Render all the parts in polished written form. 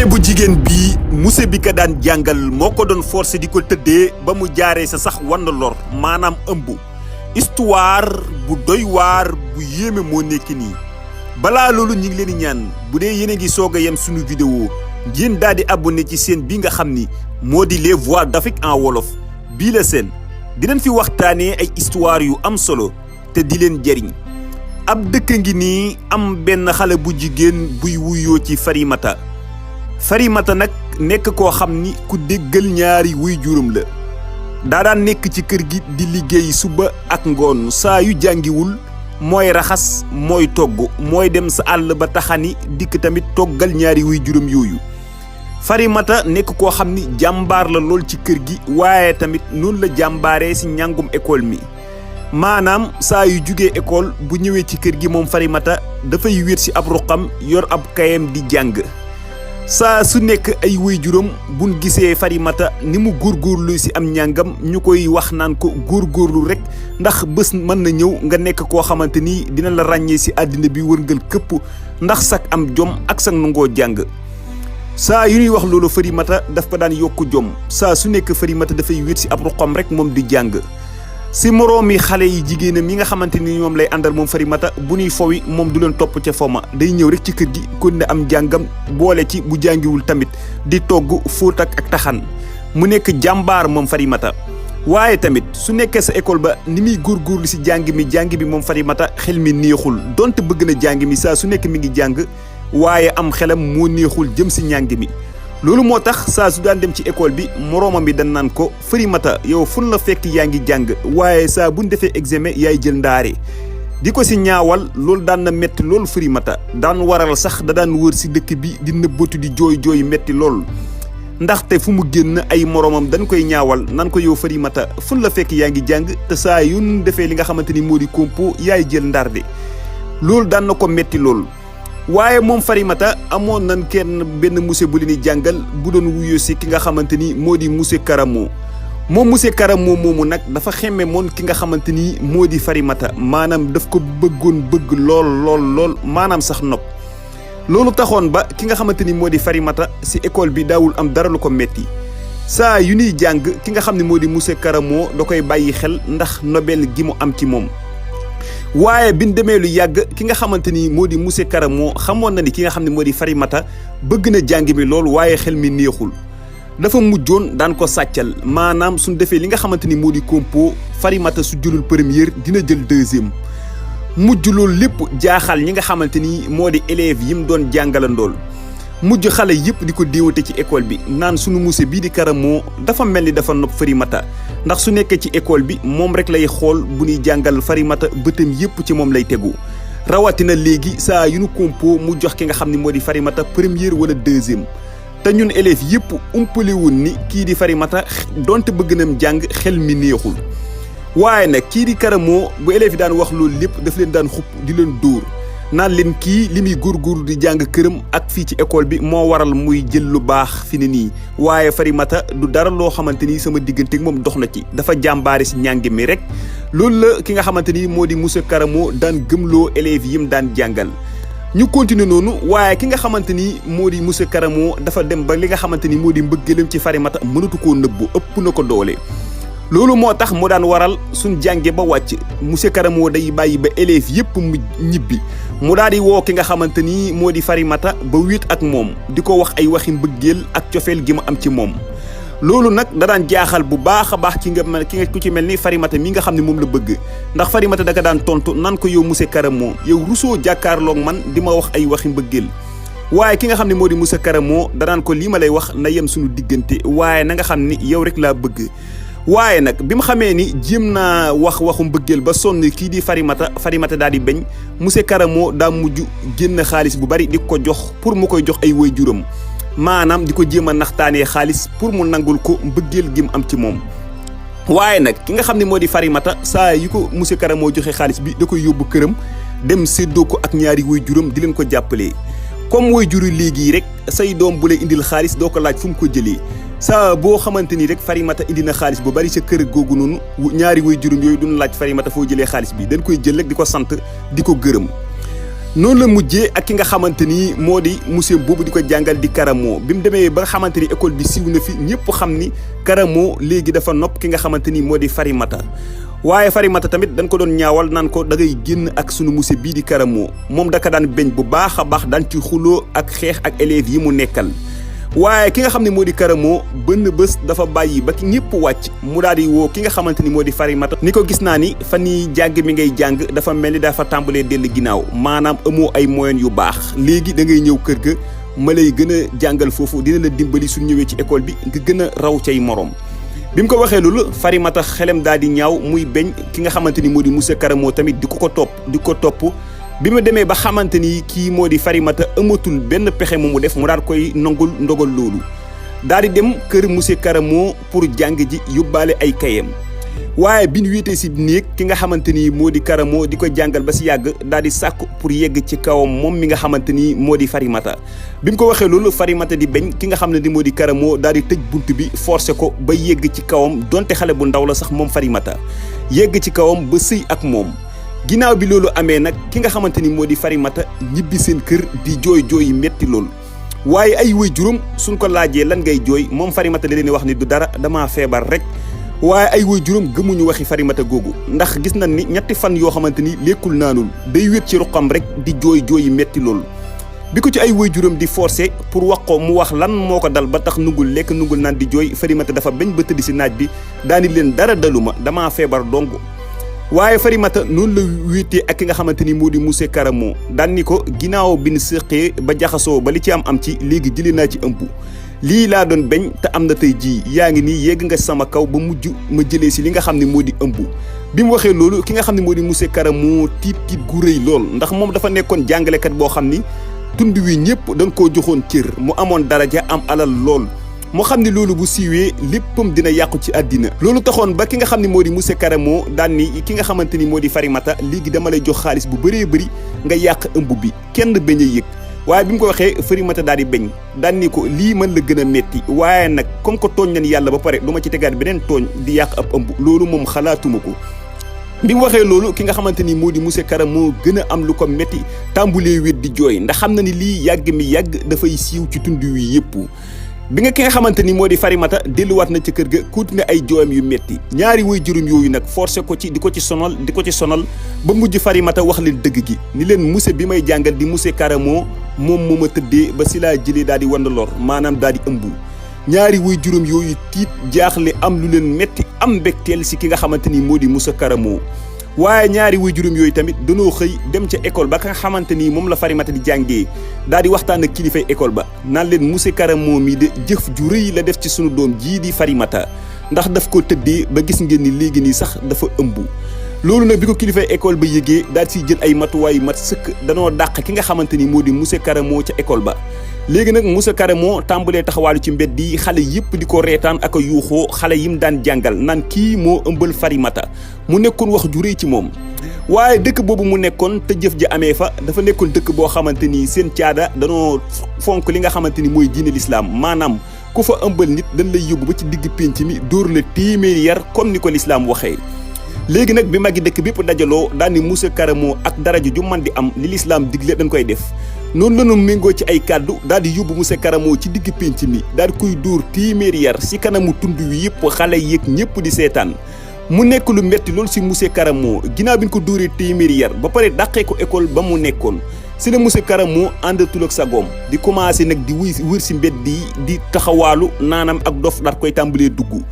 xale bu jigéen bi monsieur bi ka daan jàngal moo ko doon forcé di ko tëddee ba mu jaaree sa sax wan lor maanaam ëmb histoire bu doy waar bu yéeme moo nekk nii balaa loolu ñu ngi leen di ñaan bu dee yéen a ngi soog a yem suñu vidéo ngeen daal di abonné ci seen bi nga xam ni moo di les voix d'Afrique en wolof bii la seen dinañ fi waxtaanee ay histoire yu am solo te di leen jëriñ ab dëkk ngi nii am benn xale bu jigéen buy wuyoo ci Farimata nag nekk koo xam ni ku déggal ñaari wuy juróom la daa daan nekk ci kër gi di liggéey suba ak ngoon saa yu jàngiwul mooy raxas mooy togg mooy dem sa àll ba taxani dikk tamit toggal ñaari wuy juróom yooyu Farimata nekk koo xam ni jàmbaar la lool ci kër gi waaye tamit noonu la jàmbaaree si njàngum école mi maanaam saa yu jugee école bu ñëwee ci kër gi moom Farimata dafay wéet si ab ruqam yor ab kayam di jàng saa su nekk ay waajuram buñ gisee Farimata ni mu góorgóorlu si am njàngam ñu koy wax naan ko góorgóorlu rek ndax bés mën na ñëw nga nekk koo xamante ni dina la ràññee si àddina bi wërngal këpp ndax sak am jom ak sak nangoo jàng saa yu ñuy wax loolu Farimata daf ko daan yokku jom saa su nekk Farimata dafay wéet si ab ruqam rek moom di jàng si moroomi xale yi jigéenam yi nga xamante ni ñoom lay àndal moom Farimata bu ñuy fowi moom du leen topp ca foma day ñëw rek ci kër gi kon ne am jàngam boole ci bu jàngiwul tamit di togg fóot ak taxan mu nekk jàmbaar moom Farimata waaye tamit su nekkee sa école ba ni muy góorgóorlu si jàng bi moom Farimata xel mi neexul donte bëgg na jàng mi saa su nekk mi ngi jàng waaye am xelam moo neexul jëm si njàng mi loolu moo tax saa su daan dem ci école bi moroomam bi dañ naan ko Farimata yow fun la fekk yaa ngi jàng waaye saa buñ defee examen yaay jël ndaare di ko si ñaawal loolu daan na metti loolu Farimata daan waral sax da daan wër si dëkk bi di nëbbatu di jooy metti lool ndaxte fu mu génn ay moroomam dañ koy ñaawal nan ko yow Farimata fun la fekk yaa ngi jàng te saa yu ñu defee li nga xamante ni moo di compo yaay jël ndaar de loolu daan na ko metti lool waaye moom Farimata amoon nañ kenn benn monsieur bu leen di jàngal bu doon wuyoo si ki nga xamante ni moo di monsieur Karamo moom monsieur Karamo moomu nag dafa xemme moon ki nga xamante ni moo di Farimata maanaam daf ko bëgg lool maanaam sax nopp loolu taxoon ba ki nga xamante ni moo di Farimata si école bi daawul am dara lu ko metti saa yu ñuy jàng ki nga xam ne moo di monsieur Karamo da koy bàyyi xel ndax nobel gi mu am ci moom waaye biñ demee lu yàgg ki nga xamante ni moo di monsieur Karamo xamoon na ni ki nga xam ne moo di Farimata bëgg na jàng mi lool waaye xel mi neexul dafa mujjoon daan ko sàccal maanaam suñ defee li nga xamante ni moo di compo Farimata su jëlul première dina jël deuxième mujj loolu lépp jaaxal ñi nga xamante ni moo di élèves yi mu doon jàngalandool mujj xale yëpp di ko déewate ci école bi naan sunu monsieur bii di Karamo dafa mel ni dafa nopp Farimata ndax su nekkee ci école bi moom rek lay xool bu ñuy jàngal Farimata bëtam yëpp ci moom lay tegu rawatina léegi saa yu nu compo mu jox ki nga xam ne moo di Farimata première wala deuxième te ñun élèves yëpp umpale woon ni kii di Farimata donte bëgg nam jàng xel mi neexul waaye nag kii di Karamo bu élèves yi daan wax loolu lépp daf leen daan xupp di leen dóor naan leen kii li muy góorgóorlu di jàng këram ak fii ci école bi moo waral muy jël lu baax fi ne nii waaye Farimata du dara loo xamante ni sama diggante moom dox na ci dafa jàmbaare si njàng mi rek loolu la ki nga xamante ni moo di monsieur Karamo daan gëmloo élèves yi mu daan jàngal ñu continuer noonu waaye ki nga xamante ni moo di monsieur Karamo dafa dem ba li nga xamante ni moo di mbëggeelam ci Farimata mënatu koo nëbbu ëpp na ko doole loolu moo tax mu daan waral suñ jànge ba wàcc monsieur Karamo day bàyyi ba élèves yëpp mu ñibbi mu daal di woo ki nga xamante ni moo di Farimata ba wéet ak moom di ko wax ay waxi mbëggeel ak cofeel gi mu am ci moom loolu nag da daan jaaxal bu baax a baax ki nga ku ci mel ni Farimata mi nga xam ne moom la bëgg ndax Farimata da ka daan tontu nan ko yow monsieur Karamo yow rusoo jàkkaarloog man di ma wax ay waxi mbëggeel waaye ki nga xam ne moo di monsieur Karamo da daan ko lii ma lay wax na yem suñu diggante waaye na nga xam ni yow rek laa bëgg waaye nag bi mu xamee ni jéem naa waxu mbëggeel ba sonn kii di Farimata daal di bañ monsieur Karamo daa mujj génn xaalis bu bari di ko jox pour mu koy jox ay waajuram maanaam di ko jéem a naxtaanee xaalis pour mu nangul ko mbëggeel gi mu am ci moom waaye nag ki nga xam ne moo di Farimata saa yu ko monsieur Karamo joxe xaalis bi da koy yóbbu këram dem séddoo ko ak ñaari waajuram di leen ko jàppalee comme waajuru léegi rek say doom bu lay indil xaalis doo ko laaj fu mu ko jëlee saa boo xamante ni rek Farimata indi na xaalis bu bari sa kër googu noonu ñaari waajuram yooyu duñ laaj Farimata foo jëlee xaalis bi dañ koy jël rek di ko sant di ko gërëm noonu la mujjee ak ki nga xamante ni moo di monsieur boobu di ko jàngal di Karamo bi mu demee ba nga xamante ni école bi siiw na fi ñëpp xam ni Karamo léegi dafa nopp ki nga xamante ni moo di Farimata waaye Farimata tamit dañ ko doon ñaawal naan ko da ngay génn ak sunu monsieur bii di Karamo moom daka daan beñ bu baax a baax daan ci xuloo ak xeex ak élèves yi mu nekkal waaye ki nga xam ne moo di Karamo benn bés dafa bàyyi ba ñëpp wàcc mu daal di woo ki nga xamante ni moo di Farimata ni ko gis naa ni fan yii jàng mi ngay jàng dafa mel ni dafa tàmbalee dellu ginnaaw maanaam amoo ay moyens yu baax léegi da ngay ñëw kër ga ma lay gën a jàngal foofu dina la dimbali su ñëwee ci école bi nga gën a raw cay morom. bi mu ko waxee loolu Farimata xelam daal di ñaaw muy beñ ki nga xamante ni moo di monsieur Karamo tamit di ko topp bi ma demee ba xamante ni kii moo di Farimata amatul benn pexe mu def mu daal koy nangul ndogal loolu daal di dem kër monsieur Karamo pour jàng ji yóbbaale ay kayam waaye bi ñu wéetee si néeg ki nga xamante ni moo di Karamo di ko jàngal ba si yàgg daal di sàkku pour yegg ci kawam moom mi nga xamante ni moo di Farimata bi mu ko waxee loolu Farimata di bañ ki nga xam ne ni moo di Karamo daal di tëj bunt bi forcé ko ba yegg ci kawam donte xale bu ndaw la sax moom Farimata yegg ci kawam ba sëy ak moom. ginnaaw bi loolu amee nag ki nga xamante ni moo di Farimata ñibbi seen kër di jooy yi metti lool waaye ay waajuram suñ ko laajee lan ngay jooy moom Farimata da leen wax ni du dara damaa feebar rek waaye ay waajuram gëmuñu waxi Farimata googu ndax gis nañ ni ñetti fan yoo xamante ni lekkul naanul day wét ci ruqam rek di jooy yi metti lool. bi ko ci ay waajuram di forcé pour wax ko mu wax lan moo ko dal ba tax nungul lekk nungul naan di jooy Farimata dafa bañ ba tëdd si naaj bi daani leen dara daluma damaa feebar dong. waaye Farimata noonu la wéetee ak ki nga xamante ni moo di monsieur Karamo daan ni ko ginnaaw bi ñu sëqee ba jaxasoo ba li ci am ci léegi jëlee naa ci ëmb lii laa doon bañ te am na tey jii yaa ngi nii yegg nga sama kaw ba mujj ma jëlee si li nga xam ne moo di ëmb. bi mu waxee loolu ki nga xam ne moo di monsieur Karamo tiit gu rëy lool ndax moom dafa nekkoon jàngalekat boo xam ni tund wi ñëpp dañ koo joxoon cër mu amoon daraja am alal lool. moo xam ne loolu bu siiwee léppam dina yàqu ci àddina loolu taxoon ba ki nga xam ne moo di monsieur Karamo daan ni ki nga xamante ni moo di Farimata léegi dama lay jox xaalis bu bëree bëri nga yàq ëmb bi kenn bañ a yëg waaye bi mu ko waxee Farimata daal di bañ daan ni ko lii mën la gën a metti waaye nag comme que tooñ nañ yàlla ba pare du ma ci tegaat beneen tooñ di yàq ab ëmb loolu moom xalaatuma ko. bi mu waxee loolu ki nga xamante ni moo di monsieur Karamo gën a am lu ko metti tàmbulee wét di jooy ndax xam na ni lii yàgg mi yàgg dafay siiw ci tund wi yëpp. bi nga ki nga xamante ni moo di Farimata delluwaat na ci kër ga continué ay jooyam yu metti ñaari waajuram yooyu nag forcé ko ci di ko ci sonal ba mujj Farimata wax leen dëgg gi ni leen monsieur bi may jàngal di monsieur Karamo moom moo ma tëddee ba si laa jëlee daal di wan lor maanaam daal di ëmb. ñaari waajuram yooyu tiit jaaxle am lu leen metti am mbégteel si ki nga xamante ni moo di monsieur Karamo waaye ñaari waajuram yooyu tamit danoo xëy dem ca école ba nga xamante ni moom la Farimata di jàngee daal di waxtaan ak kilifay école ba naan leen monsieur Karamo mii de jëf ju rëy la def ci sunu doom jii di Farimata ndax daf ko tëddee ba gis ngeen ni léegi nii sax dafa ëmb. loolu nag bi ko kilifay école ba yëgee daal siy jël ay matuwaay mat sëkk danoo dàq ki nga xamante ni moo di monsieur Karamo ca école ba. léegi nag monsieur Karamo tàmbalee taxawaalu ci mbedd yi xale yëpp di ko reetaan ak a yuuxoo xale yim daan jàngal naan kii moo ëmbal Farimata mu nekkoon wax ju rëy ci moom. waaye dëkk boobu mu nekkoon te jëf ji amee fa dafa nekkoon dëkk boo xamante ni seen caada danoo fonk li nga xamante ni mooy diine lislaam maanaam ku fa ëmbal nit dañ lay yóbbu ba ci digg pénc mi dóor la téeméeri yar comme ni ko lislaam waxee. léegi nag bi magi dëkk bépp dajaloo daal ni monsieur Karamo ak daraja ju man di am li lislaam digle dañ koy def noonu la ñu méngoo ci ay kàddu daal di yóbbu monsieur Karamo ci digg pénc mi daal di koy dóor téeméeri yar si kanamu tund wi yëpp xale yeeg ñëpp di seetaan. mu nekk lu metti loolu si monsieur Karamo ginnaaw bi ñu ko dóoree téeméeri yar ba pare dàqee ko école ba mu nekkoon si la monsieur Karamo àndatul ak sagoom di commencé nag di wër si mbedd yi di taxawaalu naanam ak dof daat koy tàmbalee dugg.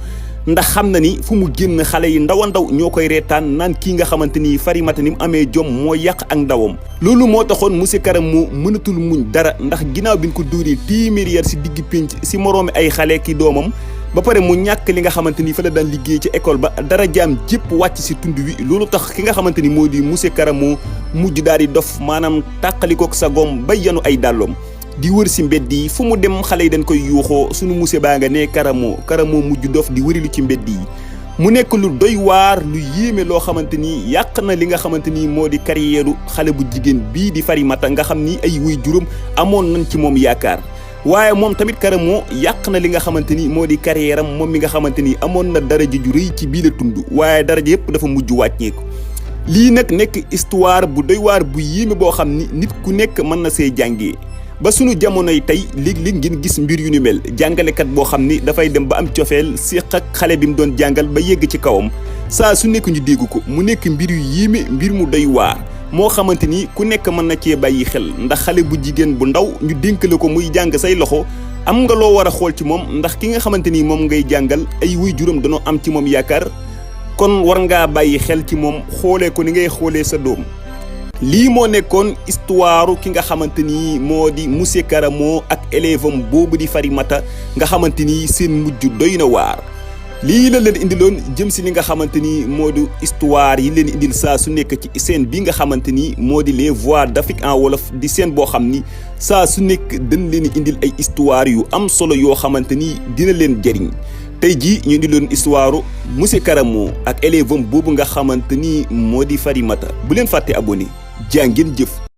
ndax xam na ni fu mu génn xale yi ndaw a ndaw ñoo koy reetaan naan kii nga xamante ni Farimata ni mu amee jom moo yàq ak ndawam. loolu moo taxoon monsieur Karamo mënatul muñ dara ndax ginnaaw bi ñu ko dóoree téeméeri yar si digg pénc si moroomi ay xale ki doomam ba pare mu ñàkk li nga xamante ni fa la daan liggéey ci école ba dara jaam jépp wàcc si tund wi loolu tax ki nga xamante ni moo di monsieur Karamo mujj daal di dof maanaam tàqalikook sagoom ba yanu ay dàlloom. di wër si mbedd yi fu mu dem xale yi dañ koy yuuxoo sunu monsieur baa nga ne Karamo mujj dof di wërilu ci mbedd yi mu nekk lu doy waar lu yéeme loo xamante ni yàq na li nga xamante ni moo di carrière xale bu jigéen bii di Farimata nga xam ni ay waajuram amoon nañ ci moom yaakaar waaye moom tamit Karamo yàq na li nga xamante ni moo di carrière am moom mi nga xamante ni amoon na daraja ju rëy ci bii la tund waaye daraja yëpp dafa mujj wàññeeku. lii nag nekk histoire bu doy waar bu yéeme boo xam ni nit ku nekk mën na see jàngee ba sunu jamonoy tey léeg-léeg ngeen gis mbir yu ni mel jàngalekat boo xam ni dafay dem ba am cofeel séq ak xale bi mu doon jàngal ba yegg ci kawam saa su nekk ñu dégg ko mu nekk mbir yu yéeme mbir mu doy waar moo xamante ni ku nekk mën na cee bàyyi xel ndax xale bu jigéen bu ndaw ñu dénk la ko muy jàng say loxo am nga loo war a xool ci moom ndax ki nga xamante ni moom ngay jàngal ay waajuram dañoo am ci moom yaakaar kon war ngaa bàyyi xel ci moom xoolee ko ni ngay xoolee sa doom. lii moo nekkoon histoire ki nga xamante ni moo di monsieur Karamo ak élève am boobu di Farimata nga xamante ni seen mujj doy na waar. lii la leen indiloon jëm si li nga xamante ni moo di histoire yi leen indil saa su nekk ci seen bi nga xamante ni moo di les voix d'Afrique en wolof di seen boo xam ni saa su nekk dañ leen indil ay histoire yu am solo yoo xamante ni dina leen jëriñ. tey jii ñu indiloon histoire monsieur Karamo ak élève am boobu nga xamante ni moo di Farimata bu leen fàtte abonné jaa ngeen jëf.